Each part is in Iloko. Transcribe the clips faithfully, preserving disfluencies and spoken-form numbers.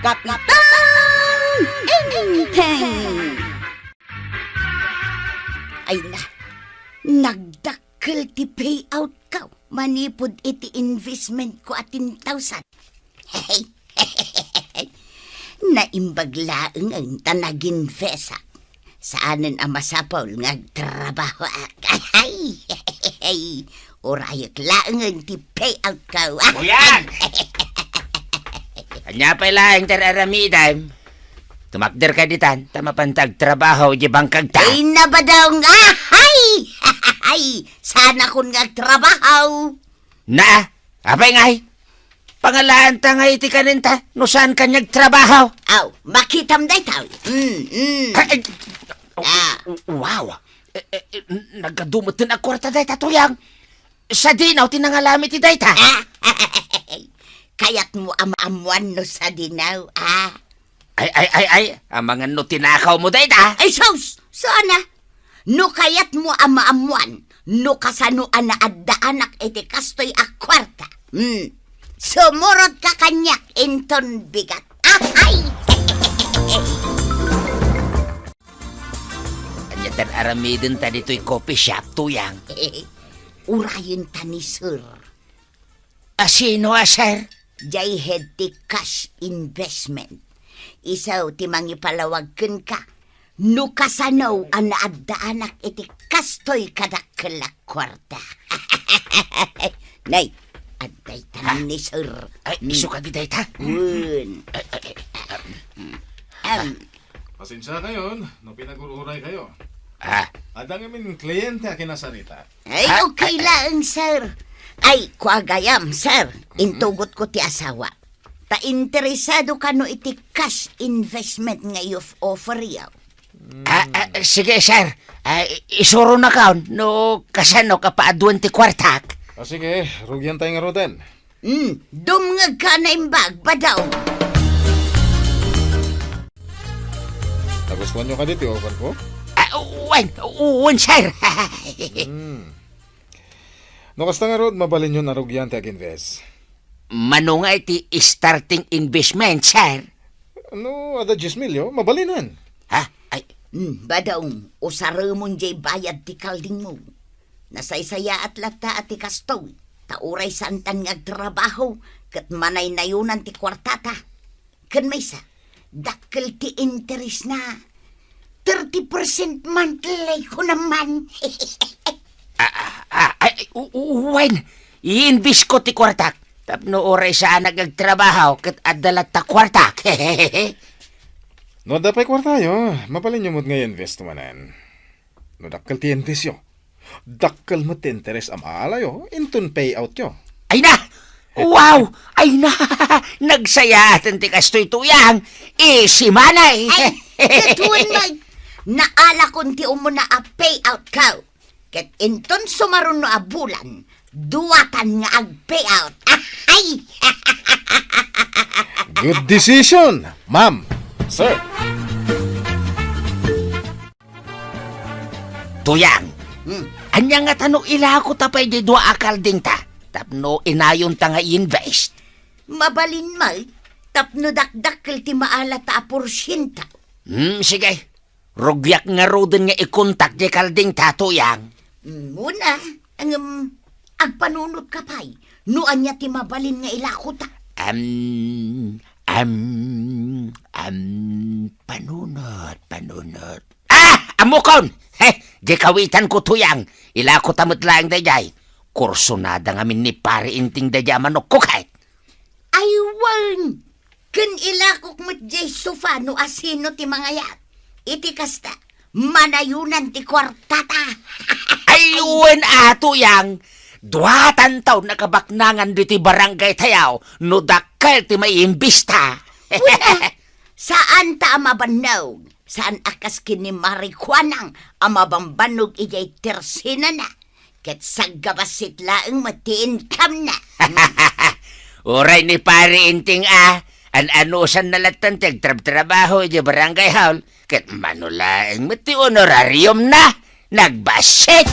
Kapitan Enteng! Ay na, nagdakkel ti payout ko manipud iti investment ko a ten thousand. Naimbag laengen ta nag-invest-ak. Saanen a masapul nga agtrabahoak. Ay! Urayek laengen ti payout ko. Kuya! Ania pay laeng ti ar-aramidem? Tumakder ka ditan, ta mapanta agtrabaho di bangkagta. Ay, nabadaw nga! Ay! Ay! Saanakon nga agtrabaho. Na, apay ngay? Pangalaanta ngay iti kanenta, no saan ka nga agtrabaho? Aw, makitam daytoy. Mm, mm. Ay, ay, Ah. Wow! Eh, eh, eh, nagadu met ti nagkuarta dayta, Tuyang. Sadinaw ti nangalami ti dayta. Ah, kayatmo a maammuan no sadinaw, ah? Ay, ay, ay, ay, amangan no tinakawmo dayta. Ay, sus! Saan a? No kayatmo a maammuan no kasano a naaddaanak iti kastoy a kuarta, hmm, sumurotka kaniak inton bigat. Ay! Ania ti ar-aramidenta ditoy coffee shop, Tuyang? Urayenta ni Sir. A sino a Sir? Jay head ti cash investment. Isu ti mangipalawag kenka no kasano a naaddaanak iti kastoy kadakkel a kuarta. Nay, adda itanan ni Sir. Ay, isu kadi dayta? Wen. Ay, ay, ay, ah, Em, Pasensya kayo no pinag-ur-urayko. Ah. Adda ngamin kliyente a kinasarita. Ay, ah, okay laeng, sir. Ay, kua gayam, sir. Mm-mm. Intugotko ti asawa. Ta interesado kano iti cash investment nga i-offeryo. Ah, ah, sige, sir. Ah, i-, isuronakon no kasano ka paaduen ti kuartak. Ah, sige, rugiantay ngaruden. Hmm, dumngegka a naimbag, Badong. Nagustuanyo kadi ti offerko? Ah, wen, wen, sir. Hmm. No kasta ngarud, mabalinyon a rugian ti ag-invest. Mano nga iti starting investment, sir? No, adda dies milyo, mabalinen. Ha? Ay. Hmm, Badong, usaremon jay bayad ti kaldingmo. Nasaysayaat latta a ti kastoy, ta uray saantan nga agtrabaho ket manaynayonan ti kuartata. Ken maysa, dakkel ti interesna. Thirty percent monthly, kunam man. Ah, ah, ah, ay, u-, u-, wen, i-invest ko ti kuartak. Tapno uray saanak nga agtrabaho ket adda latta kuartak. No adda pay kuartayo, mabalinyo met nga i-invest manen. No dakkel ti investyo, dakkel met ti interes a maalayo inton payoutyo. Ay na! Wow! Ay na! Nagsayaaten ti kastoy, Tuyang! Easy money! Ay, ket wen, Mike, naalakon ti umuna a payoutko. Ket inton sumaruno a bulan, duatan nga ag-payout. Ay! Good decision, ma'am, sir. Tuyang, hmm, ania ngata no ilakota pay diay dua a kaldingta tapno inayonta nga i-invest? Mabalin met tapno dakdakkel ti maalata a porsiento. Hmm, sige. Rugiak ngaruden nga ikontak diay kaldingta, Tuyang. Hmm, wen a, ngem agpanunotka pay no ania ti mabalin nga ilakota. Am, am, am, panunot, panunot. Ah! Ammokon! He, diay kawitanko, Tuyang. Ilakota met laeng daydiay. Kursunada ngamin ni Pare Inting daydiay a manukko ket. Ay wen! Ken ilakok met diay sofa no asino ti mangayat. Iti kasta, manayonan ti kuartata. Ay wen a, Tuyang. Duatan taon a kabaknangan ditoy barangaytayo no dakkel ti maiimbista. Wen a, saanta a mabannog. Saan a kas ken ni Mari Kuanang a mabambannog idiay tersinana, ket saggabassit laeng met ti income-na. Uray ni Pare Inting a, an-anusanna lattan ti agtrabtrabaho idiay barangay hall, ket mano laeng met ti honorarium-na. Nagbassit!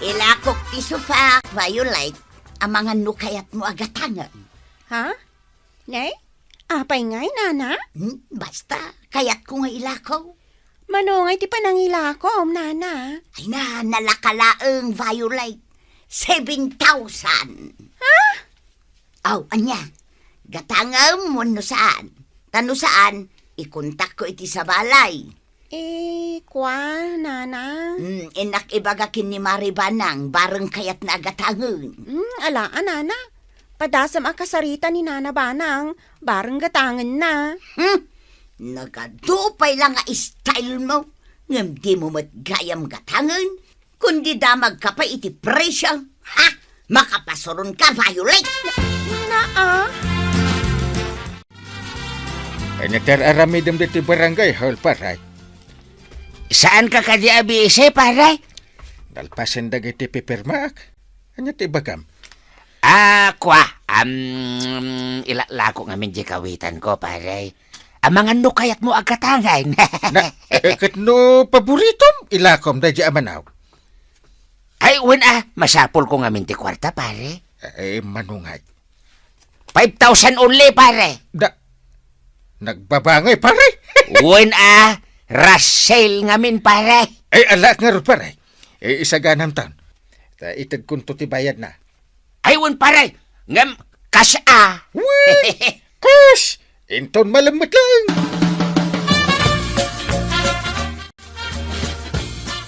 Ilakok ti sofa, Violet, amangan no kayatmo a gatangen. Ha? Nay? Apay ngay, nana? Hmm, basta, kayatko nga ilako. Mano ngay ti panangilakom, nana? Ay na, nalaka laeng, Violet. Seven thousand. Ha? Aw, ania? Gatangem wenno saan? Ta no saan, ikontakko iti sabalay. Eh, kua, nana? Hmm, innak ibaga ken ni Mari Banang, bareng kayatna a gatangen. Hmm, ala, a, nana. Padasam a kasarita ni Nana Banang, bareng gatangenna. Hmm, nagadu pay la nga style mo, ngem dimo met gayam gatangen, kundi damagka pay iti presyo. Ha? Makapasuronka, Violet! Naa? Ania ti ar-aramidem ditoy barangay hall, pare? Saanka kadi a bisi, pare? Nalpasen dagiti pipirmaak. Ania ti ibagam? Ah, kua, am, ilako ngamin di kawitanko, pare. Amangan no kayatmo a gatangen. Na, eh, ket no paboritom, ilakom daydi a manaw. Ay, wen a, masapulko ngamin ti kuarta, pare. Eh, mano ngay? Five thousand only, pare. Da, nagbaba ngay, pare. Wen a, rush sale ngamin, pare. Ay, ala ngarud, pare. Eh, isaganamton. Ta itedkonto ti bayadna. Ay, wen, pare. Ngem, cash a. Wen, cash. Inton malem met laeng.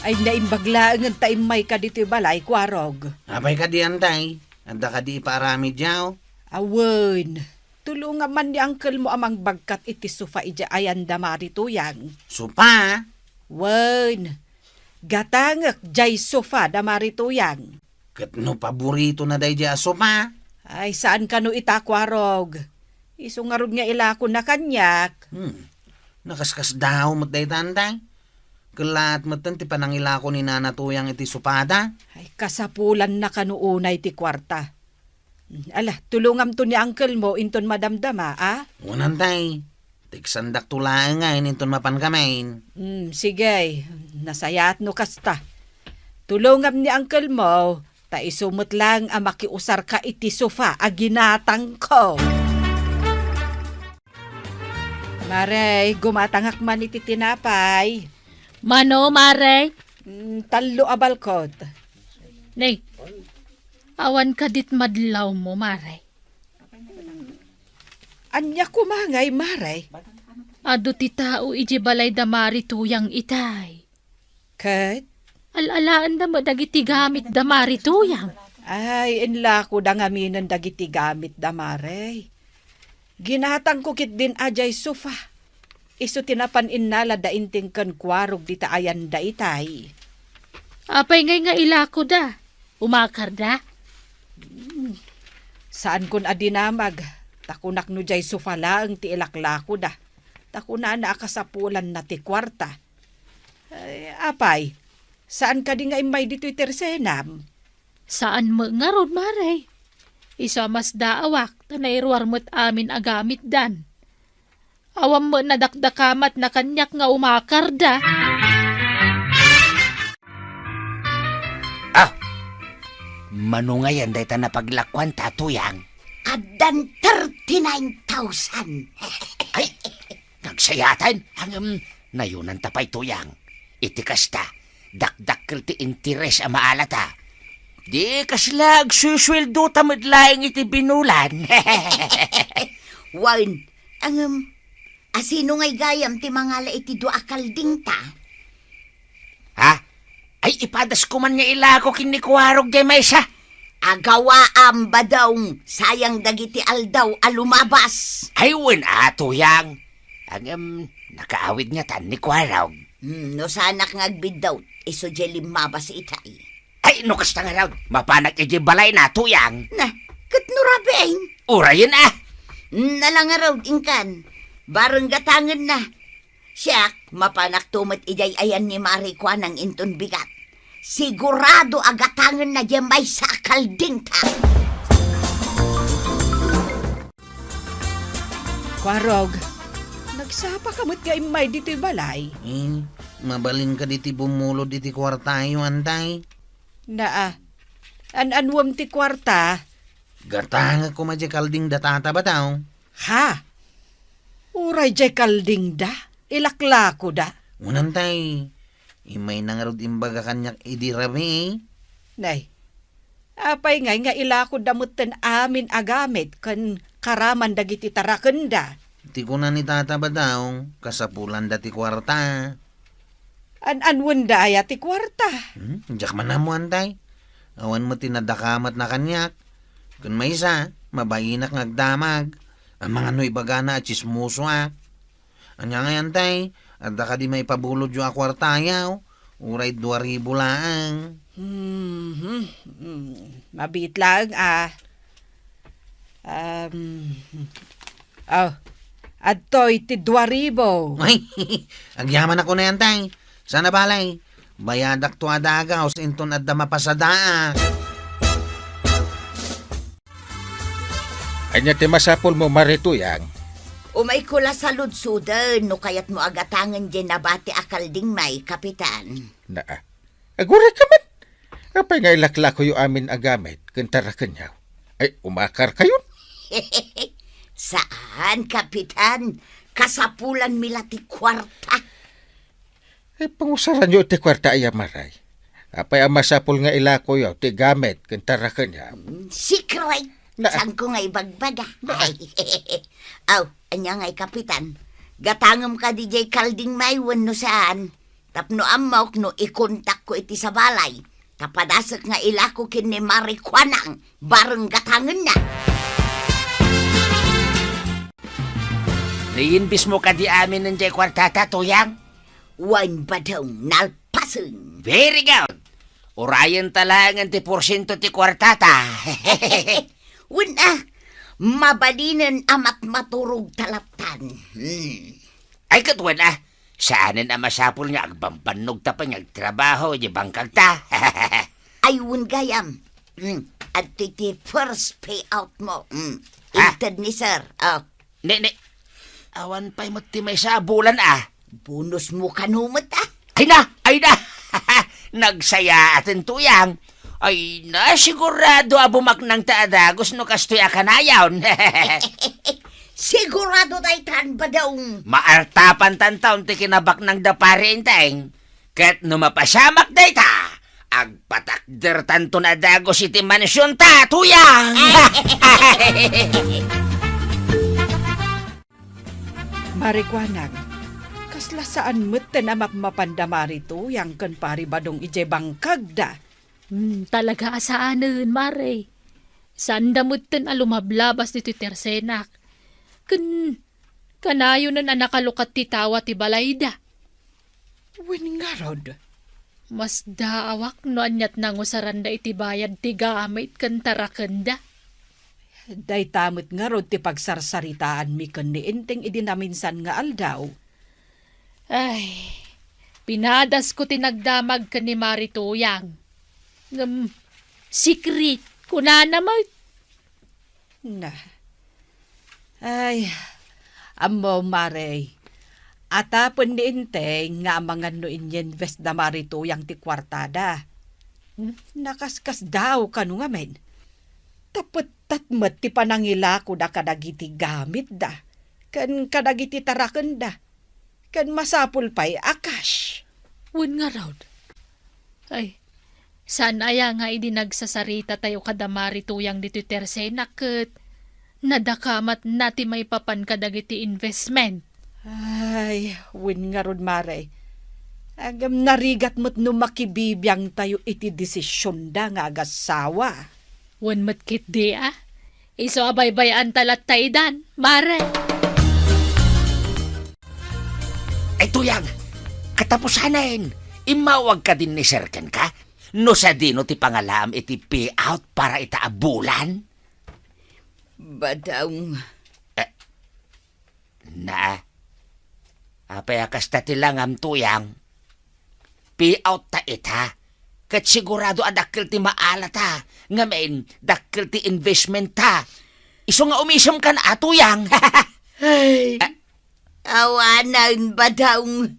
Ay, naimbag laengen ta immayka ditoy balay, Kuarog. Apay kadi, Antay? Adda kadi ipaaramidyo? Awen. Tulongam man ni angkelmo a mangbagkat iti sofa idiay ayan da Mari Tuyang. Sofa? Wen. Gatangek diay sofa da Mari Tuyang. Ket no paboritona daydiay a sofa? Ay, saan kano ita, Kuarog. Isu ngarud nga ilakona kaniak. Hmm. Nakaskasdaaw met dayta, Antay. Kellaat metten ti panangilako ni Nana Tuyang iti sopada. Ay, kasapulanna kano unay ti kuarta. Hmm, ala, tulongamto ni angkelmo inton madamdama, a? Wen, Antay. Tiksandakto laeng ngay inton mapankamin. Hmm, sige. Nasayaat no kasta. Tulongam ni angkelmo, ta isu met laeng a makiusarka iti sofa a ginatangko. Mare, gumatangak man iti tinapay. Mano, Mare? Mm, tallo a balkot. Nay, awan kadit madlawmo, Mare? Ania koma ngay, Mare? Adu ti tao idiay balay da Mari Tuyang itay. Ket? Al-alaenda met dagiti gamit da Mari Tuyang. Ay, inlakoda ngaminen dagiti gamit da Mare. Ginatangko ketdin a diay sofa. Isu ti napan innala da Inting ken Kuarog dita ayan da itay. Apay ngay nga ilakoda? Umakarda? Hmm. Saankon a dinamag, ta kunak no diay sofa laeng ti ilaklakoda. Ta kunana a kasapulanna ti kuarta. Ay, apay, saan kadi nga immay ditoy tersenam? Saan met ngarud, Mare. Isu a masdaawak ta nairuar met amin a gamitdan. Awan met nadakdakamatna kaniak nga umakarda. Ah! Mano ngayen dayta napaglakuanta, Tuyang? Addan thirty-nine thousand. Ay, nagsayaten, ngem, nayunanta pay, Tuyang. Iti kasta, dakdakkel ti interes a maalata. Di kasla agsusueldota met laeng iti binulan. Wen, ngem, asino ngay gayam ti mangala iti dua a kaldingta? Ha? Ay, ipadasko man nga ilako ken ni Kuarog diay maysa. Agawaam, Badong, sayang dagiti aldaw a lumabas. Ay, wen a, Tuyang. Ngem, nakaawid ngatan ni Kuarog. Hmm, no saanak nga agbiddut, isu diay limmabas itay. Ay, no kasta ngarud, mapanak idiay balayna, Tuyang. Na, ket no rabiin? Urayen a. Hmm, ala ngarud, inkan. Bareng gatangenna. Siak, mapanakto met idiay ayan ni Mari Kuanang inton bigat. Sigurado a gatangenna diay maysa a kaldingta. Kuarog, nagsapaka met nga immay ditoy balay? Eh, mabalinka ditoy bumulod iti kuartayo, Antay? Naa, an-anuem ti kuarta? Gatangek koma diay kaldingda, Tata Badaw. Ha? Uray diay kaldingda? Ilaklakoda? Wen, Antay. Immayna ngarud imbaga kaniak idi rabii. Nay, apay ngay nga ilakoda metten amin a gamit ken karaman dagiti tarakenda? Ti kuna ni Tata Badaw, kasapulanda ti kuarta. An-anwenda aya ti kuarta? Hmm, diak man ammo, Antay. Awan met ti nadakamatna kaniak. Ken maysa, mabainak nga agdamag. Amangan no ibagana a tsismosoak. Ania ngay, Antay, adda kadi maipabulodyo a kuartayo? Uray dua ribu laeng. Mhm. Mm, mabiit laeng a. Um, oh, adtoy ti dua ribu. Ay, agyamanak unay, Antay. Saan a bale, bayadakto a dagaw inton adda mapasadaak. Ania ti masapulmo, Mare Tuyang? Umayko la saludsoden no kayatmo a gatangen diay nabati a kalding may, Kapitan. Naa. Agurayka met. Apay nga ilaklakoyo amin a gamit ken tarakenyo? Ay, umakarkayon? Saan, Kapitan. Kasapulanmi la ti kuarta. Ay, pangusaranyo ti kuarta aya, Mare. Apay a masapul nga ilakoyo ti gamit ken tarakenyo? Mm, secret. Na- Saanko nga ibagbaga? Na- Ay. Aw, ania ngay, Kapitan? Gatangem kadi diay kalding may wenno saan? Tapno ammok no ikontakko iti sabali, ta padasek nga ilako ken ni Mare Kuanang bareng gatangenna. Naimbismo kadi amin diay kuartata, Tuyang? Wen, Badong, nalpasen. Very good. Urayenta laengen ti porsiento ti kuartata. Wen a, mabalinen a matmaturog ta lattan. Hmm. Ay, ket wen a, saanen a masapul nga agbambannogta pay nga agtrabaho iti bangkagta. Ay, wen gayam. Hmm. Adtoy ti first payout mo. Hmm. Ha? Inted ni sir. Oh. Ne, ne. Awan pay met ti maysa a bulan a. Bonus mo kano met a. Ay na! Ay na! Nagsayaaten, Tuyang. Ay na, sigurado a bumaknangta a dagus no kastoy a kanayon. Sigurado daytan, Badong. Maartapantan taon ti kinabaknang da Pare Enteng. Ket no mapasamak dayta, agpatakdertanton a dagus iti mansionta, Tuyang! Mare Kuanang, kasla saan metten a mapmapan da Mare Tuyang ken Pare Badong idiay bangkagda. Hmm, talaga a saanen, Mare. Saanda metten a lumablabas ditoy tersenak. Ken kanayonen a nakalukat ti tawa ti balayda. Wen ngarud, masdaawak no aniat nangusaranda iti bayad ti gamit ken tarakenda. Dayta met ngarud ti pagsarsaritaanmi ken ni Enteng idi naminsan nga aldaw. Ay, pinadasko ti nagdamag ken ni Mare Tuyang. Ngem, secret, kunana met. Na. Ay, ammo, Mare. Atapen ni Enteng nga amangan no inyinvest da Mare Tuyang ti kuartada. Hmm, nakaskasdaaw kano ngamin. Tapettat met ti panangilakoda kadagiti gamitda, ken kadagiti tarakenda. Ken masapul pay a cash. Wen ngarud. Ay, saan aya nga idi nagsasaritatayo kada Mare Tuyang ditoy tersenak ket nadakamatna ti maipapan kadagiti investment? Ay, wen ngarud, Mare. Ngem narigat met no makibibiangtayo iti desisionda nga agassawa. Wen met ketdi a. Isu a baybay-anta latta idan, Mare. Ay, Tuyang, katapusanen, immawag kadin ni Sir kenka? No sadino ti pangalaam iti payout para ita a bulan? Badong. Eh, na, apay a kasta ti langam, Tuyang? Payout ta ita. Ket sigurado a dakkel ti maalata. Ngamin, dakkel ti investment ta. Isu nga umisemkan a, Tuyang. Ay, ah, awanen, Badong.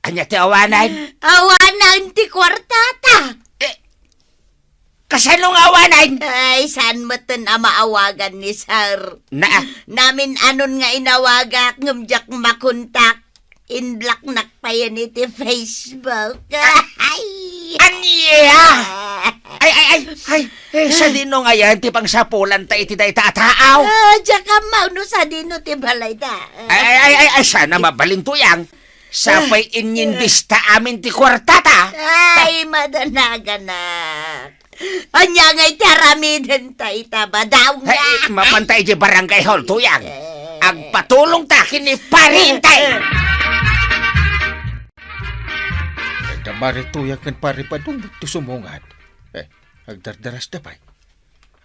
Ania ti awanen? Awanen ti kuartata. Eh, Kasano nga awanen? Ay, saan metten a maawagan ni Sir? Na? Namin-anon nga inawagak, ngem diak makontak. In-blocknak payen iti Facebook. Ay! Ania? Ay, ay, ay, ay, eh, sadino ngayen ti pangsapulanta iti dayta a tao? Ah, diak ammo no sadino ti balayda. Ay, ay, ay, ay, ay, saan a mabalin, Tuyang. Sapay inyinvesta amin ti kuartata. Ay, madanaganak. Ania ngay ti aramidenta ita, Badong? Ay, mapanta idiay barangay hall, Tuyang. Eh. Agpatulongta ken ni Pari Intay. Ay, da Mari Tuyang ken Pari Badong, dagito sumungad. Eh, agdardarasda pay.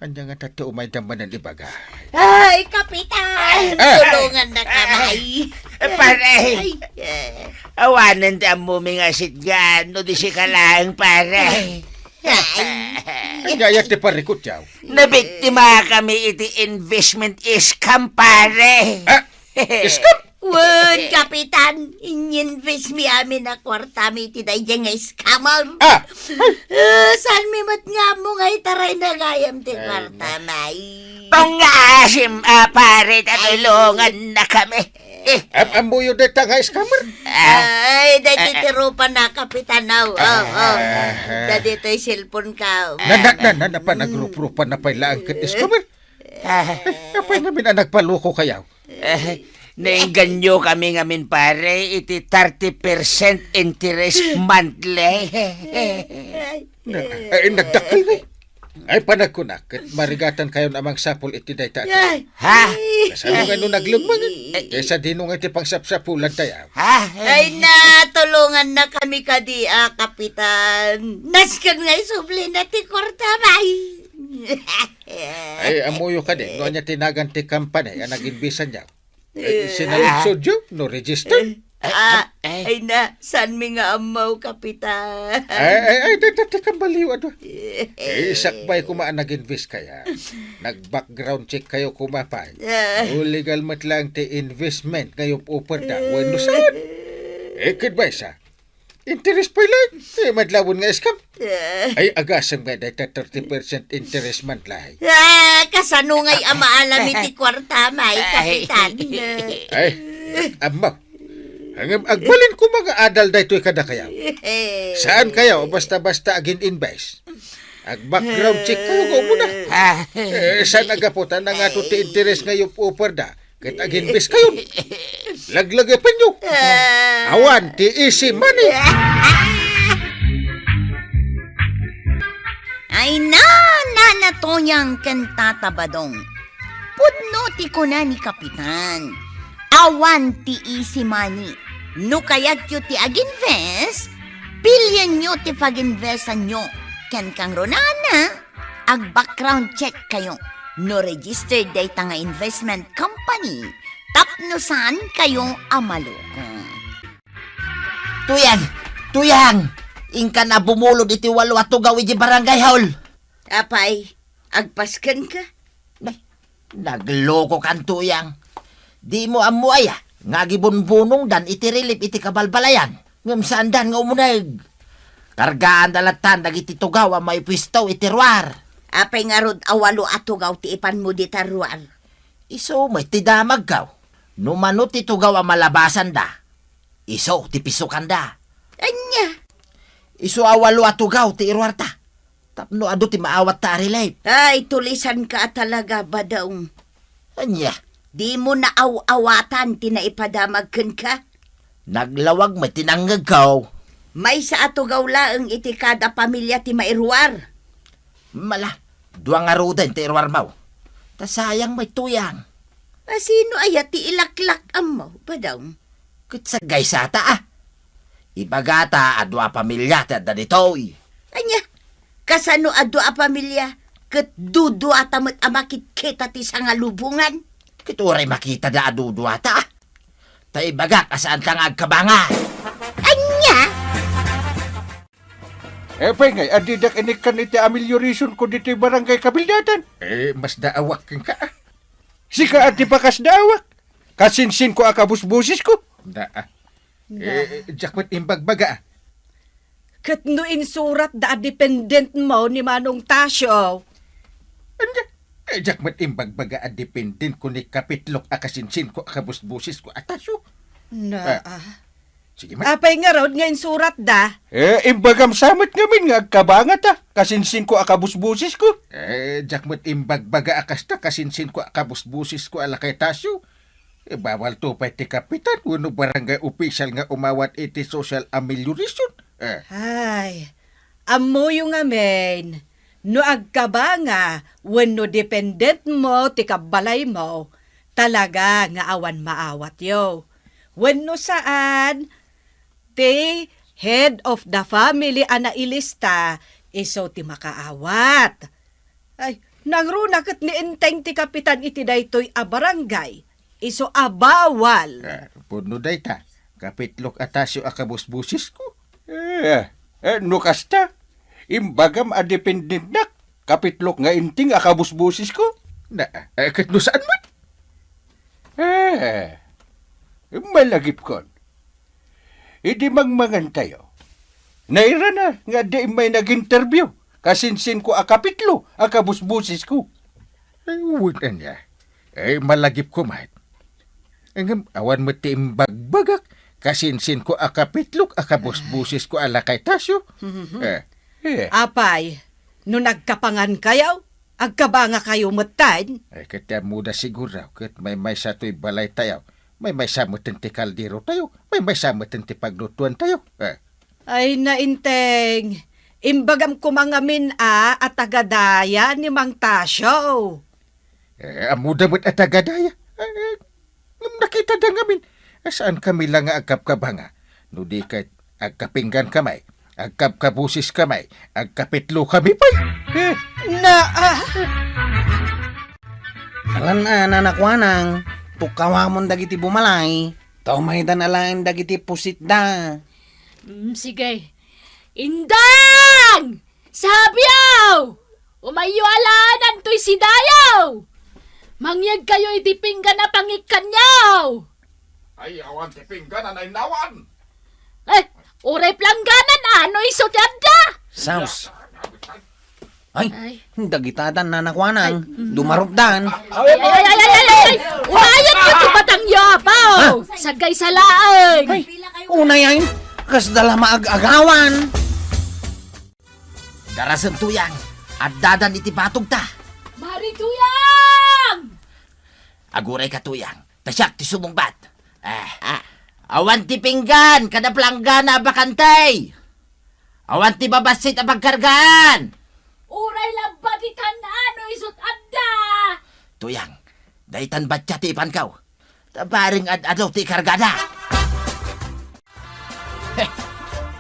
Ania ngata ti umayda manen ibaga? Ay, Kapitan! Ah! Tulongannakami. Eh, pare. Ay, eh. Awanen ti ammomi nga sitgan, no di sika laeng, pare. Ay. Ania ti parikutyaw? Nabiktimakami iti investment scam, pare. Ah, scam? Wen, Kapitan, inyinvestmi amin a kuartami iti daydiay nga scammer. Ah! Eh, saanmi met nga ammo nga itarayna gayam ti kuartami. Pangngaasim a, pare, ta tulongannakami. Eh. Am-, ammoyo dayta nga scammer? Ah. Ay, dayta ti rupa na, Kapitan, aw, aw, aw. Ah. Dayta ditoy cellphone ka. Na, na, na, na, na, panagrup-rupa na pay laeng ket scammer. Ah. Eh, apay ngamin a nagpaloko kayaw? Eh, naingganyokami ngamin, pare, iti thirty percent interest monthly. Ay. Na, ay, nagdakkel ni. Ay, panagkunak, ket marigatan kayon a mangsapul iti dayta a tao. Ay. Ha? Kasano nga no naglengmangen? Eh, eh. Kaysa dino nga iti pangsapsapulan tayo? Ha? Ay, natulongannakami kadi a, Kapitan. Nasken nga isublina ti kuarta, bay. Ay, ammoyo kadi, no ania ti nagan ti company a nag-invest kaniak? Eh, eh, sinaludsodyo no register? Eh, ah, eh. Ay na, saanmi nga ammo, Kapitan? Ay, ay, ay, dayta ti kambaliw, adu. Eh. Eh, sakbay koma a nag-invest kaya. Nag-background check kayo koma pay. Eh. No legal met laeng ti investment nga iyop-offer da, wenno saan? Eh, ket maysa, interes pay laeng. Eh, madlawon nga scam. Eh. Ay, agasem nga dayta thirty percent interest monthly. Ah, kasano ngay a maalam iti kuarta, may Ay. Kapitan? Ay, ammo. Ngem agbalin koma nga adal daytoy kadakayo. Eh. Saan kayo basta-basta agin-invest? Ag-background check kayo, go muna. Ah. Eh, saan a gapu ta nangato ti interest nga iyop-offer da? Ket aginbis kayon. Laglagipenyo. Ah. Awan ti easy money. Ay na, Nana Toyang ken Tata Badong. Pudno ti kuna ni Kapitan. Awan ti easy money. No kayatyo ti aginvest, pilienyo ti paginvestanyo. Ken kangrunana, ag-background check kayo no registered dayta nga investment company tapno saan kayo a maloko. Tuyang! Tuyang! Inkan a bumulod iti walo a tugaw iti barangay hall. Apay, agpasken ka? Nay, naglokokan, Tuyang. Dimo ammo aya nga agibunbunongdan iti relief iti kabalbalayan? Ngem saandan nga umuneg. Kargaanda lattan dagiti tugaw a maipuesto iti ruar. Apay ngarud a walo a tugaw ti ipanmo dita ruar? Isu met ti damagko. No mano ti tugaw a malabasanda, isu ti pisukanda. Ania? Isu a walo a tugaw ti iruarta. Tapno adu ti maawatta a relief. Ay, tulisanka a talaga, Badong. Ania? Dimo naaw-awatan ti naipadamag kenka? Naglawag met ti nangngegko. Maysa a tugaw laeng iti kada pamilia ti mairuar. Mala, dua ngaruden ti iruarmo. Ta sayang met, Tuyang. A sino aya ti ilaklak-ammo, Badong? Ket saggaysata, a. Ibagata a dua a pamilia ti adda ditoy. Ania? Kasano a dua a pamilia ket duduata met a makitkita ti sangalubongan? Ket uray makitada a duduata, a. Ta ibagak a saanta nga agkabanga. Ania? Apay ngay a didak inikkan iti ameliorationko ditoy barangay kabildatan? Eh, masdaawak kenka, a. Sika a ti pakasdaawak. Kasinsinko a kabusbosesko. Na, a. Na. Eh, diak met imbagbaga, a. Ket no insuratda a dependent mo ni Manong Tasio? Ania? Eh, diak met imbagbaga a dependent ko ni Kapitlok a kasinsinko a kabusbusis ko a Tasio. Na, Ah. ah. Sige met. Apay ngarud nga insuratda? Eh, imbagam sa met ngamin nga agkabanga ta, kasinsinko a kabusbusis ko. Eh, diak met imbagbaga a kasta, kasinsinko a kabusbusis ko a lakay Tasio. Eh, bawal to pay ti kapitan wenno barangay official nga umawat iti social amelioration. Eh. Ay, ammoyo ngamin, no agkabanga wenno dependent mo ti kabbalaymo, talaga nga awan maawatyo. Wenno saan, ti head of the family a nailista isu ti makaawat. Ay, nangruna ket ni Enteng ti kapitan iti daytoy a barangay, isu a bawal. Ah, pudno dayta, Kapitlok a Tasio a kabusbusis ko. Eh, eh, no kasta, imbagam a dependentnak, Kapitlok nga Enteng a kabusbusis ko. Na, eh, ket no saan met? Eh, malagipkon. Idi mangmangantayo, nairana nga adda immay nag-interview, kasinsinko a Kapitlo a kabusbusis ko. Ay, wen ania. Ay, malagip ko met. Ngem awan met ti imbagbagak, kasinsinko a Kapitlok a kabusbusis ko a lakay Tasio. Mhm. Eh, eh. Apay, no nagkapangan kayo, agkabanga kayo metten? Ay, ket ti ammoda siguro, ket maymaysa toy balay tayo. Maymaysa metten ti kaldero tayo. Maymaysa metten ti paglutuan tayo. Eh. Ay, na, Enteng, imbagam koma ngamin a, a taga daya ni Mang Tasio. Eh, ammoda met a taga daya. Eh, ngem nakitada ngamin a saan kami la nga agkabkabanga. No di ket agkapinggan kami, agkabkabusis kami, agkapitlo kami pay. Eh. Na, ah. Alan a, Nana Kuanang, pukkawamon dagiti bumalay, ta umaydan alaen dagiti pusitda. Mm, sige. Indang! Sabio! Umayyo alaen toy sidayo! Mangyegkayo iti pinggan a pangikkanyo! Ay, awan ti pinggan a nainnawan! Eh, uray plangganan a no isu ti adda! Saus. Ay, Ay. Dagitadan, Nana Kuanang. Ay, mm. Dumarupdan. Ay, ay, ay, ay, ay, ay, ay! Umayat ka ti batangyo, apo! Ha? Sagay sa laeng! Ay, unay ay, kasda la maag-agawan. Darasem, Tuyang, addadan iti batogta. Mari, Tuyang! Aguray ka, Tuyang. Ta siak ti sumungbat. Eh, Ah. awan ti pinggan, kada planggana a bakante. Awan ti babassit a pagkargaan. Uray labat itan a no isut adda. Tuyang, daytan batya ti ipankaw. Ta bareng ad-adu ti kargada.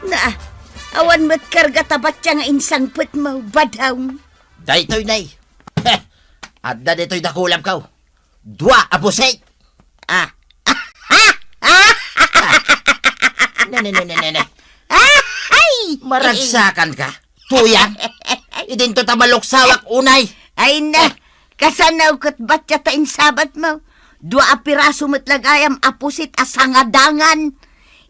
Na, awan met karga ta batya nga insangpetmo, badam. Daytoy, nay. Adda ditoy dakulam kaw. Dua a pusit. Ah. Ne, ne, ne, ne, ne, ne. Ah, ay! Maragsakan ka, Tuyang. Idinto ta maluksawak unay. Ay na, kasano ket batya ta insabat mo? Dua a piraso met la gayam a pusit a sangadangan.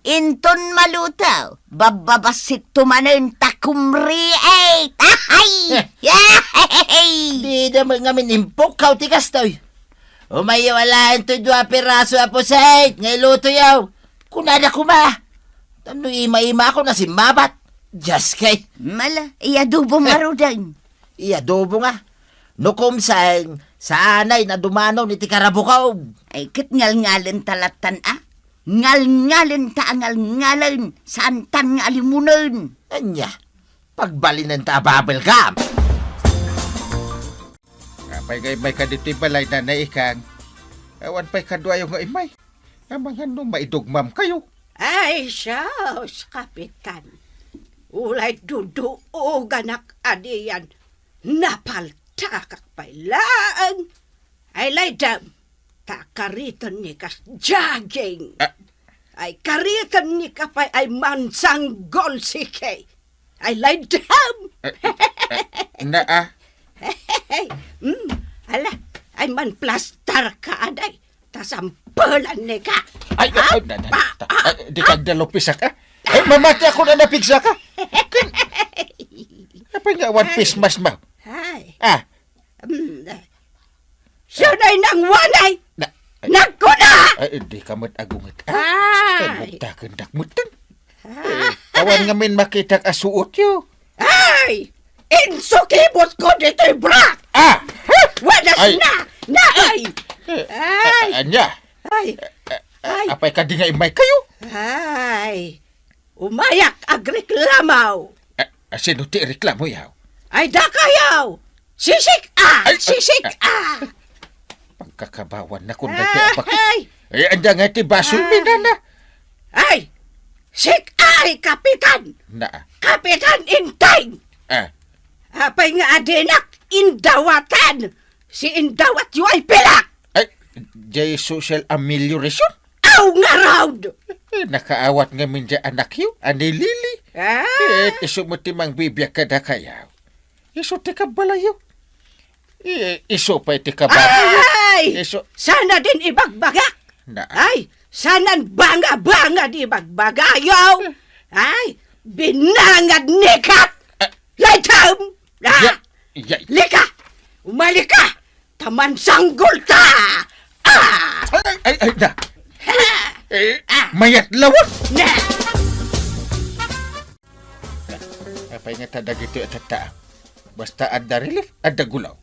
Inton maluto, babbabassit to manen ta kumriit. Ahay! Dida met ngamin impukkaw ti kastoy. Umayo alaen toy dua piraso a pusit nga ilutoyo. Kunada koma. Tapno ima-ima ako na simmabat. Dios kay. Mala, iadobo ngaruden. Iadobo nga. No kumseng, saanay na dumanon iti karabukaw. Ay, ket ngalngalen ta lattan, a? Ngalngalen ta a ngalngalen, saantan nga alimonen. Ania, pagbalinen ta a bubble gum. Apay nga immay ka ditoy balay, Nanay Ikang? Awan pay kaduayo nga immay. Amangan no maidugmam kayo. Ay, sus, Kapitan. Ulay duduoganak a diyan. Napaltakak pay laeng. Ay, laydem, ta kariten ni kas jogging. Ah. Ay, kariten ni ka pay ay mansanggol sike. Ay, laydem. Eh, eh, na, ah. Mm, ala, ay manplastar ka, aday. Ta sampelan ni ka. Ay, ay, ay, na, na, ta, ay, di ka agdalupisak, ah. Ay, mamati ako na napigsa ka. Apay nga awan Ay. Face mask mo? Ay. Ah. Mm. Siya na'y nangwanay. Na, ay. Nagkuna! Ay, di ka met agunget. Ah, Ay. Kay magdakendak met ten. Ah. Eh, awan ngamin makitak a suotyo. Ay! Insukibot ko ditoy bra! Ah! Wadas Ay. Na! Na! Ay! Eh, Ay! a-, anya? Ay! Eh, eh, Ay! Apay kadi nga immay kayo? Ay! Umayak agreklamo! Eh, sino ti reklamo yaw? Ay, dakayaw! Sisik-a! Ay, ay, Sisik-a! Pagkakabawan na kun dati abak. Ay! Eh, anda nga ti basol, Ay. Minana? Ay! Sik-ay, Kapitan! Na. Kapitan Inteng! Ah. Apay nga adinak indawatan? Si indawatyo ay pilak! Ay, jay social amelioration? Aw, ngarud! Eh, nakaawat ngamin jay anakyo, a ni Lily. Ah. Eh, isu met ti mangbibiag kadakayaw. Isu ti kabalayyo. Eh, isu pay ti kabalayyo. Ay! Isu. Sana din ibagbagak. Na. Ay, sanan banga-banga di ibagbagayo. Ay, binangad nikat. Ah. Laydem! Ah! Ya, ya. Lika! Umalika! Taman sanggol ta! Ah! Ay, ay, ay, ay, na. Ha! Eh, Ah! Mayat lawa. Na! Apay nga ta dagitoy a tattaang? Basta adda relief, adda gulaw.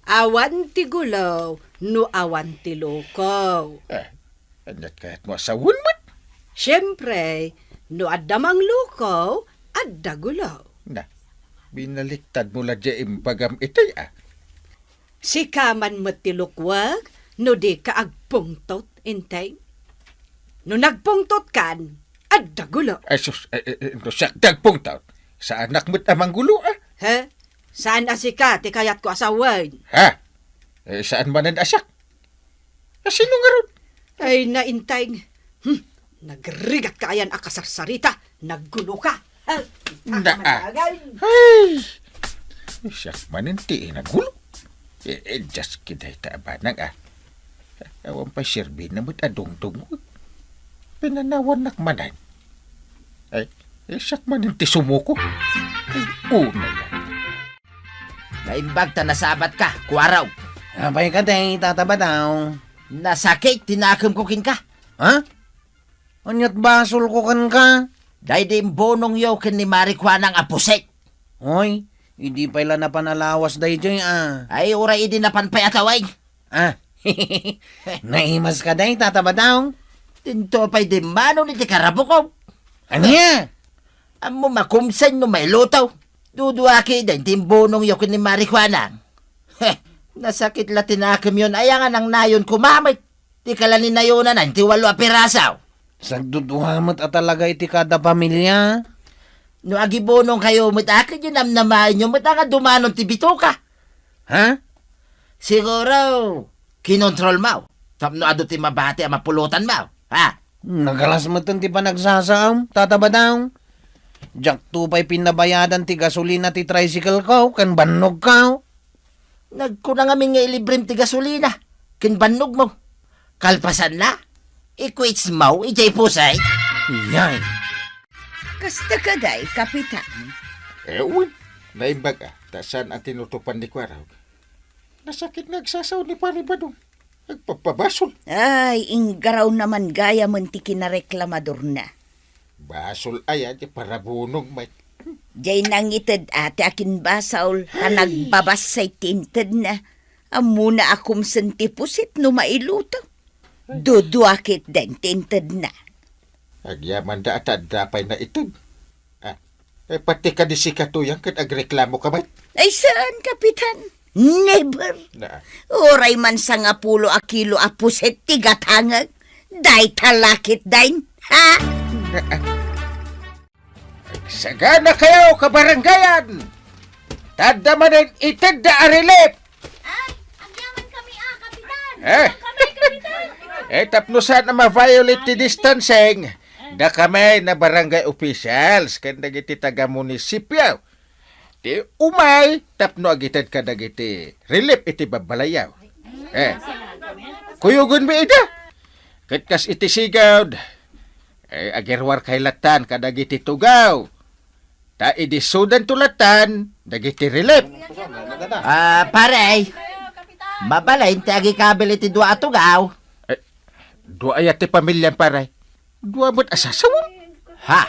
Awan ti gulaw no awan ti lukaw. Eh, Aniat kayatmo a sawen met? Siempre, no adda manglukaw, adda gulaw. Na, binaliktadmo la diay imbagam itay, a. Sika man met ti lukuek no dika agpungtot, Inteng. No nagpungtotkan, adda gulaw. Ay, sus, eh, eh, eh, no siak ti agpungtot, saanak met a manggulo, a. He? Saan a sika ti kayatko a sawen? Ha? Eh, saan manen a siak? A, sino ngarud? Ay, na, Inteng. Hmm, nagrigat ka ayan a kasarsarita. Naggulo ka. Ah, Na, ah. Ay! Siak manen ti inagulo. Eh, eh, just kiday ta abanag, a. Awan pay serbina met a dungdungo. Pinanawannak manen. Ay, eh, siak manen ti sumuko. Ay, una yan. Naimbag ta nasabat ka, Kuaraw. Apay kadi, Tata Badaw? Nasakit ti nakem ko kenka. Ha? Aniat basol ko kenka? Daydi imbunong yo ken ni Mari Kuanang a pusit. Hoy, idi pay la napan a lawas daytoy, a. Ay, uray idi napan pay a taway. Ah, naimas ka day, Tata Badaw? Dinto pay dimmano ni ti karabuko. Ania? Ammo makumsen no mailuto. Duduaki den ti imbunong yo ken ni Mari Kuanang. Heh, nasakit la ti nakemyon, aya nga nangnayon kumamet. Ti kalaninayonana ti walo a piraso. Sagdudua met a talaga iti kada pamilia. No agibunong kayo met, a, ket namnamaenyo met a nga dumanon ti bitoka. Ha? Siguro, kinontrol mo tapno adu ti mabati a mapulotan mo. Ha? Nagalas metten ti panagsasaom, Tata Badaw. Diakto pay pinnabayadan ti gasolina ti tricycle ko ken bannog ko. Nagkuna ngamin nga ilibrem ti gasolina ken bannog mo. Kalpasanna, i-quits mo idiay pusay. Iyay. Kasta kadi, Kapitan? Eh, wen, naimbag a, ta saan a tinutupan ni Kuaraw. Nasakit nga agsasao ni Pari Badong. Agpapabasol. Ay, inggaraw naman gayamen ti kinareklamadorna. Basol aya ti parabunong met. Diay nangited a ti akinbasol ta Ay. Nagbabassay ti intedna. Ammona a kumsen ti pusit no mailuto. Dudua ketdin ti intedna. Agyamanda a ta adda pay naited. Ah, eh, pati kadi sikato yan ket agreklamo ka met? Ay, saan, Kapitan? Never. Na. Uray man sangapulo a kilo a pusit ti gatangek. Dayta la ketdin, ha? Agsagana kayo, kabarangayan! Ta adda manen itedda a relief! Ay, agyaman kami, a, Kapitan! Eh? Agyaman kami, Kapitan! Eh, tapno saan a ma-violate ti distancing, dakami na barangay officials ken dagiti taga-munisipyo ti umay tapno agited kadagiti relief iti babbalayyo. Eh, kuyogenmi ida. Ket kas iti sigud, eh, agiruarkay lattan kadagiti tugaw. A, idi sudanto lattan dagiti relief. Ah, pare, mabalin ti agikabil iti dua a tugaw. Eh, dua aya ti pamiliam, pare? Dua met a sasawem? Ha?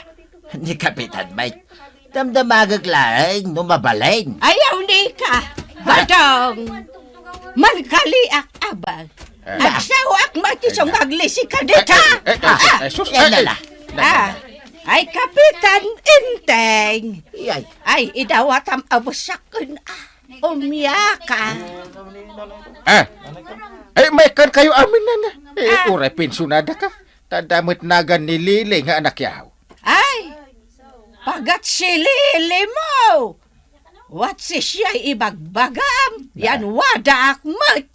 Ni Kapitan Mike, damdamagek laeng no mabalin. Ayaw ni ka, Badong. Mankaliak, abal. Eh. Agsaoak met isu nga aglisika dita. Eh, eh, eh, eh, sus, yan eh, na eh. La. Ah, ay, Kapitan Enteng. Iyay. Ay, idawatam a busak ken, ah, umiaka. Ah. Ay, maikkan kayo amin, nana. Eh, ah. Uray pensionada ka. Ta adda met nagan ni Lili nga anak yaw. Ay, pagat si Lili mo. What si siya ibagbagam? Yan wadaak met.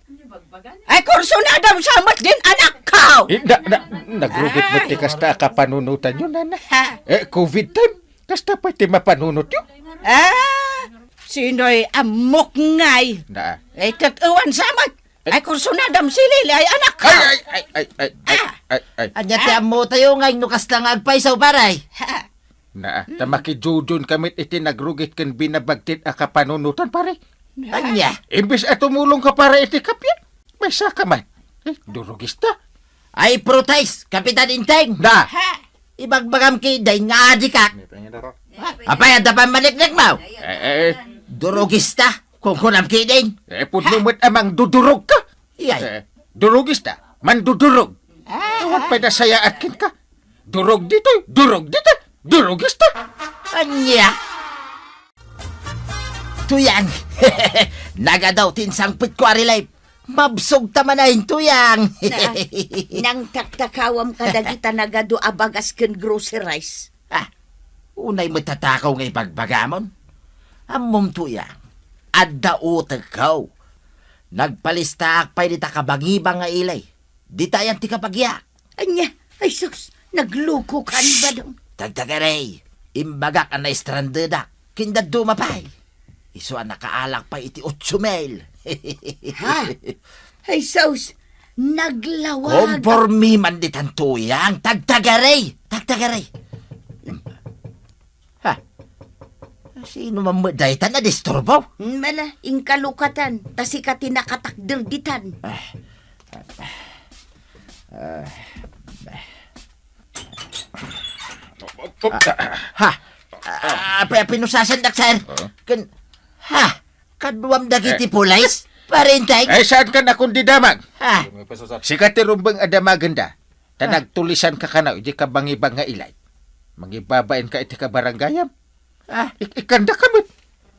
Ay, kursunadam sa met din anak ko. Eh, na, na, nagrugit met ti kasta a kapanunotan yo, nana. Ha? Eh, covid time. Kasta pay ti mapanunot yo. Ah, sino'y ammok ngay? Na. Eh, tet-ewan sa met. Ay, kursunadam si Lili ay anak ko. Ay, ay, ay, ay, ay, ay, ah. Ay, ay. Anya ti ammo tayo ngay no kasta nga agpaysaw, pare? Ha? Na, ta makijujon kami iti nagrugit ken binabagtit a kapanunotan, pare. Anya? Imbes a tumulong ka, pare, iti kapian, maysa ka man. Eh, durugista. Ay, protest, Kapitan Inteng. Na. Ha? Ibagbagam ki Deng nga adi ka. Apay, adda pay maniknik mo? Eh, eh. Durugista, kungkunam ki Deng. Eh, pudno met a mangdudurog ka. Iyay. Eh, durugista, mandudurog. Ah. Awan pay nasayaat kenka. Durog ditoy, durog dita, durugista. Anya? Tuyang, nagadaw ti insangpetko a relief. Mabsog ta manen, Tuyang. Na, nangtaktakawam kadagita nagadu a bagas ken groceries. Ah, unay met tatakaw nga ibagbagamon. Ammom, Tuyang, adda utekko. Nagpalistaak pay dita kabangibang nga ili. Dita ayan ti kabagia. Anya? Ay sus, nagluko ka ni Badong. Tagtagari, imbagak a naistrandedak, ken dadduma pay. Isu a nakaalak pay iti otso mil. Ha? Ay sus, naglawag. Kompormi man ditan, Tuyang, tagtagari, tagtagari. Ha? Sino man met dayta nadisturbo? Mala, inkalukatan, ta sika ti nakatakder ditan. Ah. Ah. Ha? Ah, pi-, pinusasandak, sir. Ah. Ken, ha? Kaduam dagiti Eh. pulis? Parinteng? Ay, saan ka na kundi damag? Ha? Sika ti rumbeng a damagenda. Ta Ah. nagtulisan ka kano, iti kabangibang nga ilay. Mangibabain ka iti kabarangayam. Ah. Ik-, ikanda ka met.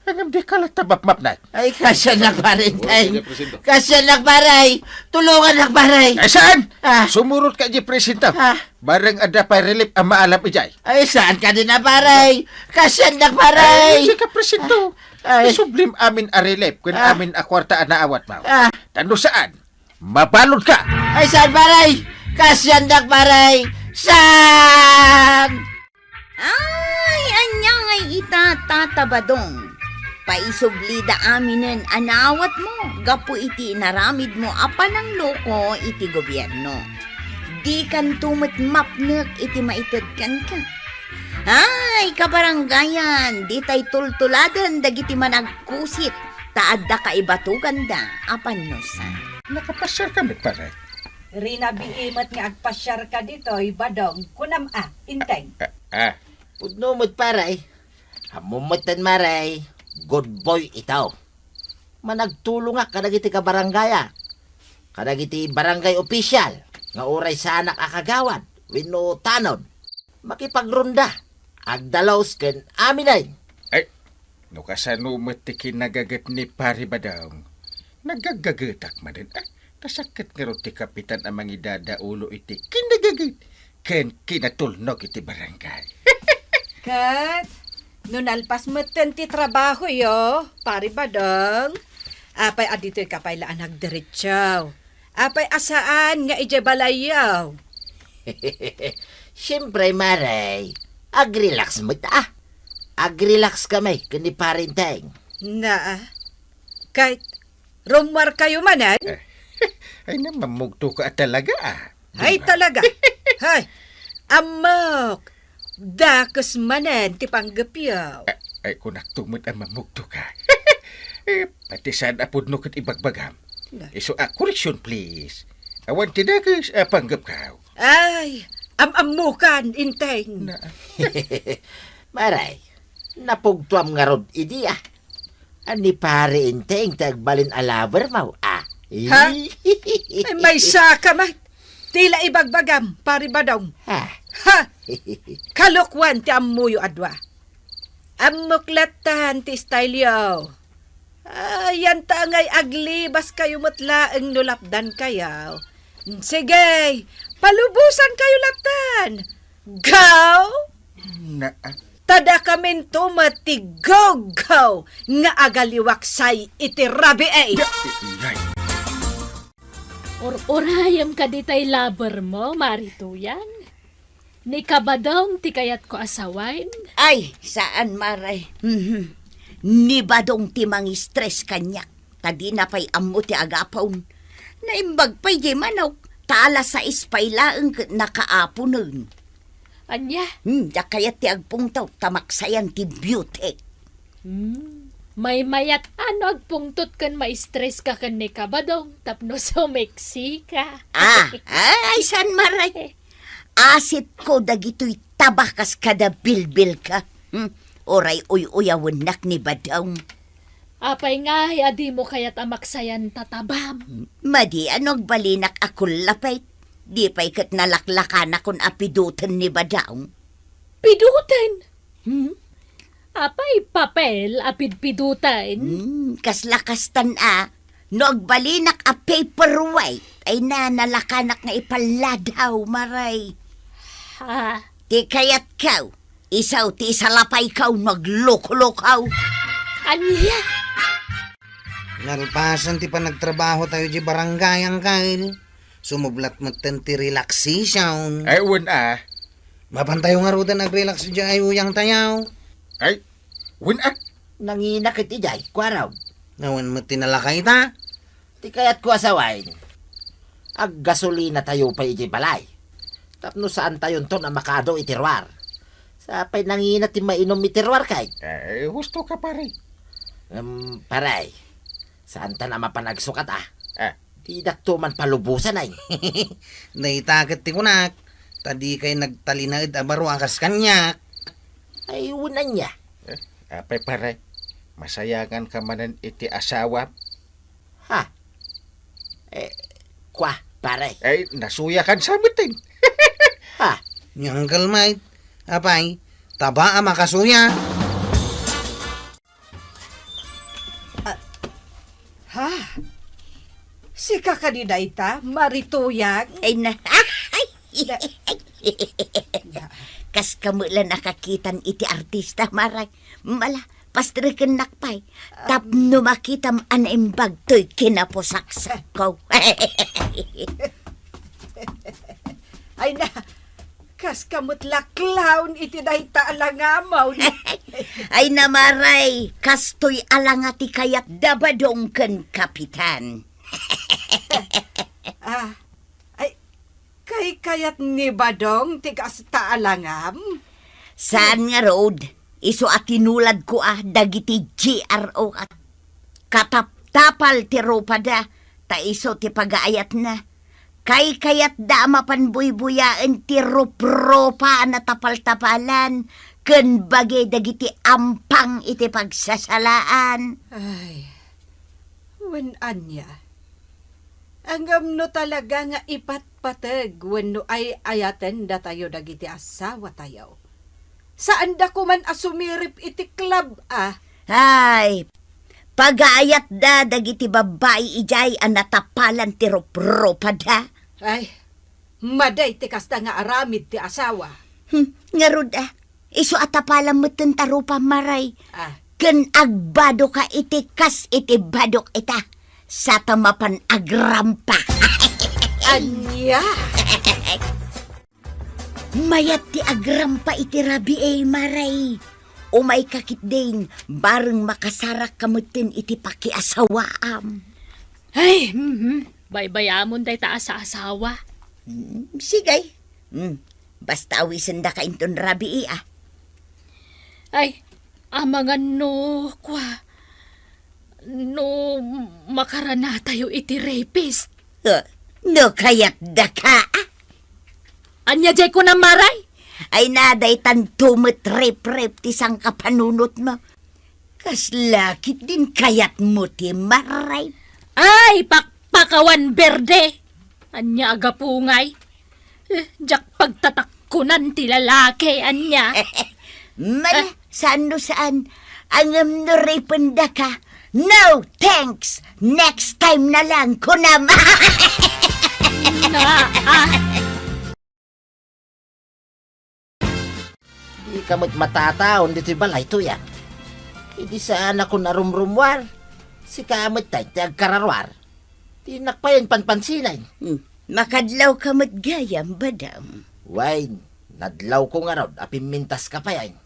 Ngem di ka latta mapmapnay. Ay, kasyan nak, parinteng. Kasyan nak, paray. Tulungan nak, paray. Ay, saan? Ah. Sumurot ka di presinto. Ah. Bareng adda pay relief a maalam ijay. Ay, saan ka din na, paray? Kasyan nak, paray. Ay, di ka presinto. Ay. Isublim amin a relief, kun Ah. amin a kwarta a naawat mo. Ah. Tano saan? Mabalud ka! Ay, saan, paray? Kasyan dak, paray! Saan? Ay, anya ngay ita, Tata Badong? Paisublida aminen a naawatmo gapu iti inaramidmo a panangloko iti gobierno. Dikanto met mapnek iti maited kenka. Ay, kabarangayan, ditay tultuladen dagiti managkusit ta adda kaibatuganda a pannusa. Nakapasiar ka met, pare? Rinabii met nga agpasiar ka ditoy, Badong, kunam a, Inteng. Ah, ah. Pudno met, pare. Ammom metten, pare, good boy itaw. Managtulongak kadagiti kabaranggayak, kadagiti barangay official nga uray saanak a kagawad wenno tanod. Makipagronda, agdalus ken aminen. Ay, no kasano met ti kinagaget ni Pari Badong, nagaggagetak manen. Ah, nasakit ngarud ti kapitan a mangidadaulo iti kinagaget ken kinatulnog iti barangay. Ket no nalpas metten ti trabahoyo, Pari Badong, apay a ditoy ka pay la a nagderetso? Apay a saan nga idiay balayyo? Siempre, Mare, agrelax met, ah. Agrelax kami ken ni Parinteng. Naa, ket rummuarkayo manen? Eh, ay, namammugto ka talaga, ah. Ay, talaga. Hay, ammok. Dakes manen ti panggepyo. A-, ay, kunakto met a mamugto ka. Eh, pati saan a pudno ket ibagbagam. Na. Isu a, correction, please. Awan ti dakes a panggepkaw. Ay, am-ammokan, Inteng. Na. Maray, napugtoam ngarud idi, ah. Ni Pare Inteng ti agbalin a lover mo, ah. Ha? Ay, maysa ka met. Ti la ibagbagam, Pare Badong. Ha? Ha? Kalokuan ti ammoyo a dua. Ammok latta ti style yo. Ayan ta ngay aglibas kayo met laeng no lapdan kayo. Sige, palubosan kayo latta. Go! Na, ah. Ta dakaminto met ti go-go nga agaliwaksay iti rabii. Ya, ingay. Ur-urayem kadi tay lover mo, Mari Tuyang? Ni Kabadong ti kayatko a sawen? Ay, saan, Maray. Mhm. Ni Badong ti mangistress kaniak, ta dina pay ammo ti agapon. Naimbag pay di manok, ta alas sais pay laeng ket nakaaponen. Ania? Hmm, diak kayat ti agpungtot, ta maksayan ti beauty. Hmm. Maymayat a no agpungtot ken ma-stress ka ken ni Kabadong tapno sumeksi ka. Ah, ay, saan, Maray? Asitko dagitoy taba kas kada bilbil ka. Hmm? Uray uy-uyawennak ni Badong. Apay ngay a dimo kayat a maksayan ta tabam? Madi a no agbalinak a kullapet. Di pay ket nalaklakanakon a pidoten ni Badong. Pidoten? Hmm? Apay papel a pidpidoten? Hmm, kasla kastan a, no agbalinak a paperweight, ay na, nalakanak nga ipalladaw, Maray. Ha? Ti kayatko, isu ti isalapayko no agluklukko. Ania? Nalpasen ti panagtrabahotayo di barangay, Angkel. Sumublat metten ti relaxation. Ay, wen a. Mapantayo ngaruden ag-relax idiay uyangtayo. Ay, wen a. Nangina ket idiay, kuarog. Awan met ti nalakayta. Ti kayatko a sawen, aggasolinatayo pay idiay balay. Tapno saantayonton a makaadu iti ruar. Sapay nangina ti mainum iti ruar kay. Eh, husto ka, pare. Em, pare, saantan a mapan agsukat, ah. Ah. Didakto man palubosan ay. Dayta ket ti kunak, ta dikay nagtalinaed a baro a kas kaniak. Ay, wen ania? Eh, apay pare, masayangan ka manen iti asawam? Ha? Eh, kua, pare? Ay, nasuyakan sa metten. Ha? Ni Uncle Mike, apay, taba a makasuya. Ah, ha? Sika kadi dayta, Mari Tuyang? Ay na, ay! Da- Kas kamelan a kakitan iti artista, Maray. Mala, pastrekennak pay. Ah. Tapno makitam a naimbag toy kinapusaksakko. Ay na, kas ka met la clown iti dayta a langamon. Ay na, Maray, kastoy a langa ti kayat da Badong ken Kapitan. Ah, ay, kaykayat ni Badong ti kasta a langam? Saan ngarud, isu a tinuladko a dagiti G R O a kataptapal ti rupada, ta isu ti pagaayatna. Kaykayatda a mapan buybuyaen ti rupropa a natapaltapalan ken bagi dagiti ampang iti pagsasalaan. Ay, wen ania? Ngem no talaga nga ipatpateg wenno ay-ayaten datayo dagiti asawatayo, saanda koman a sumirip iti club a. Ay, pagaayatda dagiti babbai idiay a natapalan ti rupropada. Ay, madi ti kasta nga aramid ti asawa. Hmm, ngarud a, isu a tapalan metten ta rupa, Maray. Ah. Ken agbadoka iti kas iti badok ita. Sata mapan agrampa. Ania? Mayat ti agrampa iti rabii, Maray. Umayka ketdin, bareng makasarakka metten iti pakiasawaam. Ay, mhm. Baybay-amon dayta a saasawa. Mm, sige. Mm. Basta awisendaka inton rabii, a. Ay, amangan no, kua, no makaranatayo iti rapist. Eh, no kayatdaka, a? Ania jay kunam, Maray? Ay, na, daytanto met reprep ti sangkapanunotmo. Kasla ketdin kayatmo ti Maray? Ay, pakpakawan berde! Ania a gapu ngay? Eh, diak pagtatakkunan ti lalaki, ania? Mala, Eh? saan no saan. Ngem no ripendaka, "No, thanks! Next time na lang," kunam. Na, ah. Dika met matataon ditoy balay, Tuyang. Idi saanakon a rumrummuar, sika met tay ti agkararuar. Dinak payen panpansinen. Hmm. Makadlawka met gayam, badam. Wen, nadlawko ngarud a pimmintaska payen.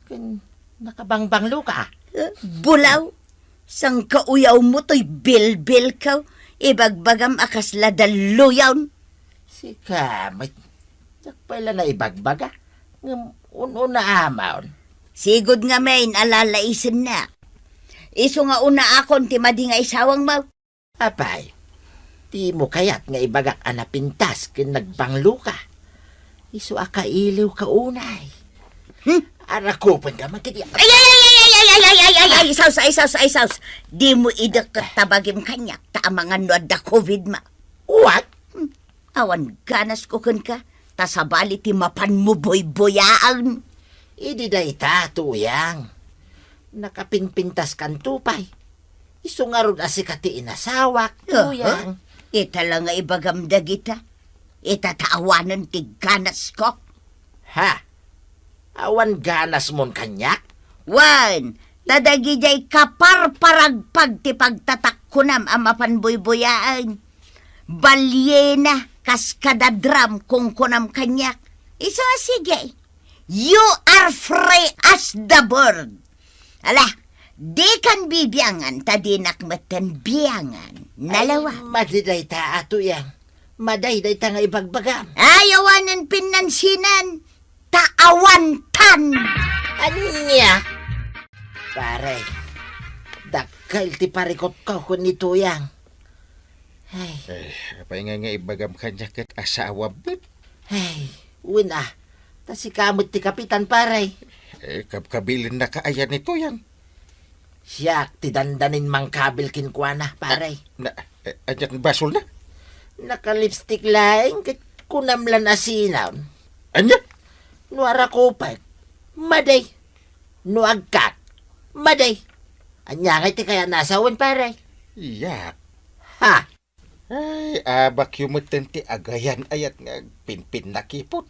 Ken nakabangbangloka. Eh, bulaw, sangkauyawmo toy bilbilko, ibagbagam a kasla dalluyon. Sika met, diak pay la naibagbaga, ngem un-una amon. Sigud ngamin a lalaisennak. Isu nga unaakon ti madi nga isawangmo. Apay, dimo kayat nga ibagak a napintas ken nagbangloka? Isu a kailiwka unay. Hmm? Arakupenka man kadi. Ay, ay, ay, ay, ay, ay, ay, ay, ay, ay, ay, ay, saus, ay, saus, ay, saus. Dimo idekket ta bagim kaniak, ta amangan no adda COVID ma. What? Hmm. Awan ganasko kenka, ta sabali ti mapanmo buybuyaen. Idi dayta, Tuyang, nakapinpintaskanto pay. Isu ngarud a sika ti inasawak, Aha. Tuyang. Ita la nga ibagam dagita. Ita ta awanen ti ganasko. Ha? Awan ganasmon kaniak? Wen, ta dagidiay kaparparagpag ti pagtatakkunam a mapanbuybuyaen. Baliena kas kadadram kunkunam kaniak. Isu a sige, you are free as the bird. Ala, dikan bibiangan ta dinak metten biangan. Nalawa. Ay, madi dayta a Tuyang. Madi dayta nga ibagbagam. Ay, awanen pinansinan. Ta awan tan. Ania? Pare, dakkel ti parikutko ken ni Tuyang. Ay. Eh, apay nga nga ibagam kaniak ket asawa met? Ay, wen a. Ta sika met ti kapitan, pare. Eh, kabkabilinnaka aya ni Tuyang? Siak ti dandanin mangkabil kenkuana, pare. Na, eh, ania ti basolna? Nakalipstick laeng ket kunam la a sinaon. Ania? No arakupek, madi. No agkak, madi. Ania ngay ti kayatna a sawen, pare? Yak. Ha? Ay, abakyo metten ti agayan-ayat nga agpinpinnakipon.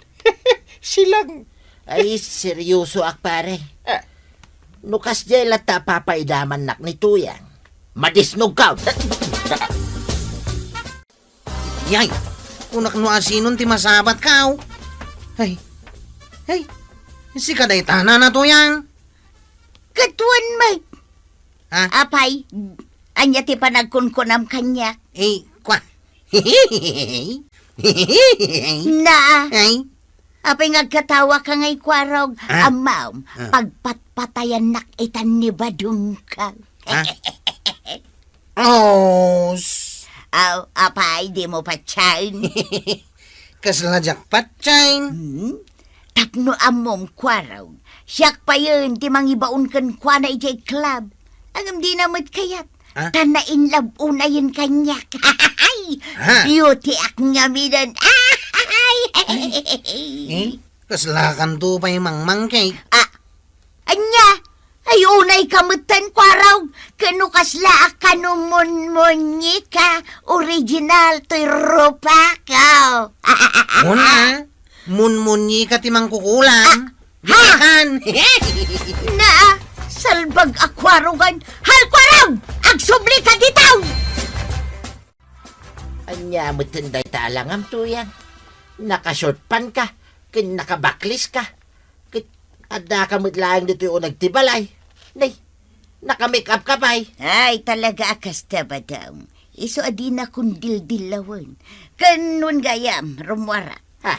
Silang. Ay, seryosoak, pare. Ah. No kasdiay latta a papaidamannak ni Tuyang, madisnogkaw. Yay! Kunak no asinon ti masabatka, aw. Ay. Ay. Sika dayta, Nana Tuyang. Ket wen met. Ha? Apay, ania ti panagkunkunam kaniak? Eh, kua. Na. Ay. Apay nga agkatawaka ngay, Kuarog? Ah. Ammom, Ah. pagpatpatayannak itan ni badongko. Ha? Os. Aw, apay, dimo patien? Kasla diak patien. Hmm? Tapno ammom, Kuarog, siak payen ti mangibaon kenkuana idiay club. Ngem dina met kayat. Ha? Ta na-in love unayen kaniak. Ha? Beauty ak ngaminen. Eh? Kaslakanto pay mangmangkek? Ah, ania? Ay, unayka metten, Kuarog. Ken no kasla a kano Monmonyika, original toy rupak, aw. Una, Monmonyika ti mangkukulang. Ah, ha? Dikan. Na, salbag a Kuarogan. Hal, Kuarog! Agsublika ditaw! Ania metten dayta a langam, Tuyang? Naka-short pant ka, ken nakabaklis ka. Ket addaka met laeng ditoy uneg ti balay. Nay, naka-make up ka pay. Ay, talaga a kasta, badam. Isu a dinakon dildillawen. Ken wen gayam, rummuarak. Ha?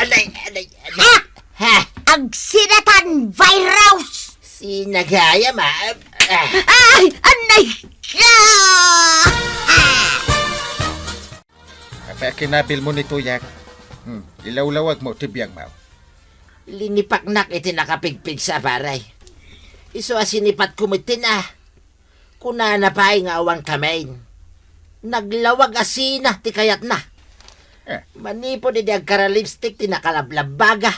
Anay, anay, anay. Ah! Ha? Agsinatan virus! Sinagayam, ah. Ah. Ay! Anay ka! Ah! Apay a kinabilmo ni Tuyang? Hmm, ilawlawagmo ti biangmo. Linipaknak iti nakapigpigsa, pare. Isu a sinipatko metten a. Kunana pay nga awan kamin. Naglawag a sina ti kayatna. Eh. Manipud idi agkara-lipstick ti nakalablabbaga,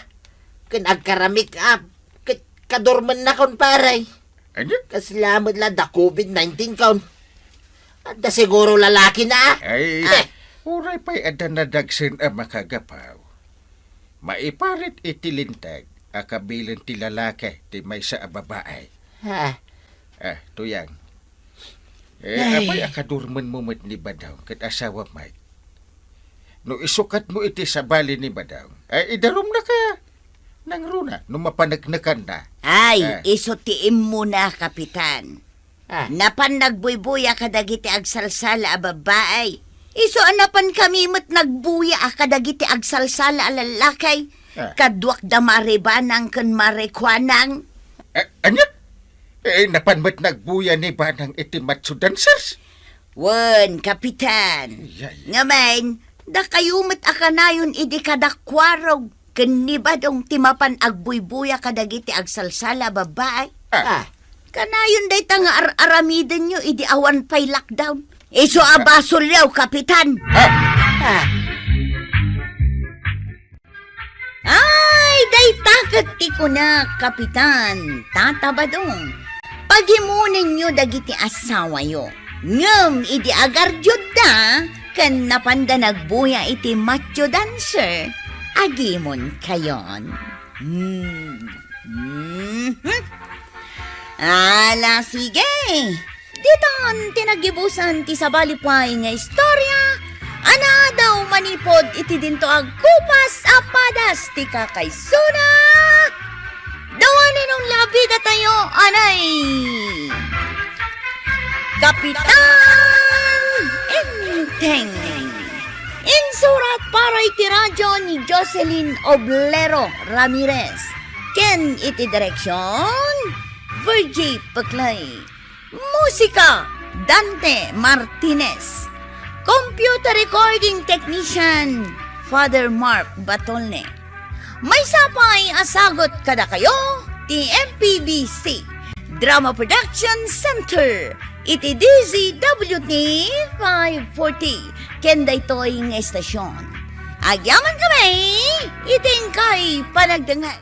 ken agkara-make-up, ket kadurmennakon, pare. Ania? Kasla met la adda covid nineteen kon. Adda siguro lalakina. Ay, ah, uray pay adda nadagsen a makagapu. Maiparit iti linteg a kabilen ti lalaki ti maysa a babai. Ha? Ah, Tuyang. Eh, ay. Apay a kadurmenmo met ni Badong ket asawa met? No isukatmo iti sabali ni Badong, ay idarumnaka nangruna no mapaneknekanna. Ay, ah, isu ti immuna, Kapitan. Ah. Napan nagbuybuya kadagiti agsalsala a babbai. Isu a napankami met nagbuya a kadagiti agsalsala a lallaki. Ah. Kaduak da Mare Banang ken Mare Kuanang. Eh, ania? Eh, napan met nagbuya ni Banang iti macho dancers? Wen, Kapitan. Yay. Ngamin, dakayo met a kanayon idi kadakuarog ken ni Badong ti mapan agbuybuya kadagiti agsalsala a babbai. Ah. Ah. Kanayon dayta nga ar-aramidenyo idi awan pay lockdown. Isu a basolyo, Kapitan. Ah. Ah. Ay, dayta ket ti kunak, Kapitan, Tata Badong. Pagimonenyo dagiti asawayo. Ngem idi agardiodda ken napanda nagbuya iti macho dancer, agimonkayon. Hmm. Mhm. Ala, sige. Ditan ti naggibusan ti sabali pay nga istorya a naadaw manipud iti dinto agkupas a padas ti kakaisuna. Dawanen on labi datayo, anay. Kapitan Enteng. Insurat para iti radyo ni Jocelyn Oblero Ramirez. Ken iti direksyon, Virgie Peclay. Musika, Dante Martinez. Computer recording technician, Father Mark Batolne. Maysa pay a sagut kadakayo ti M P B C Drama Production Center iti D Z W T five forty ken daytoy nga estasyon. Agyaman kami iti inkay panagdengngeg.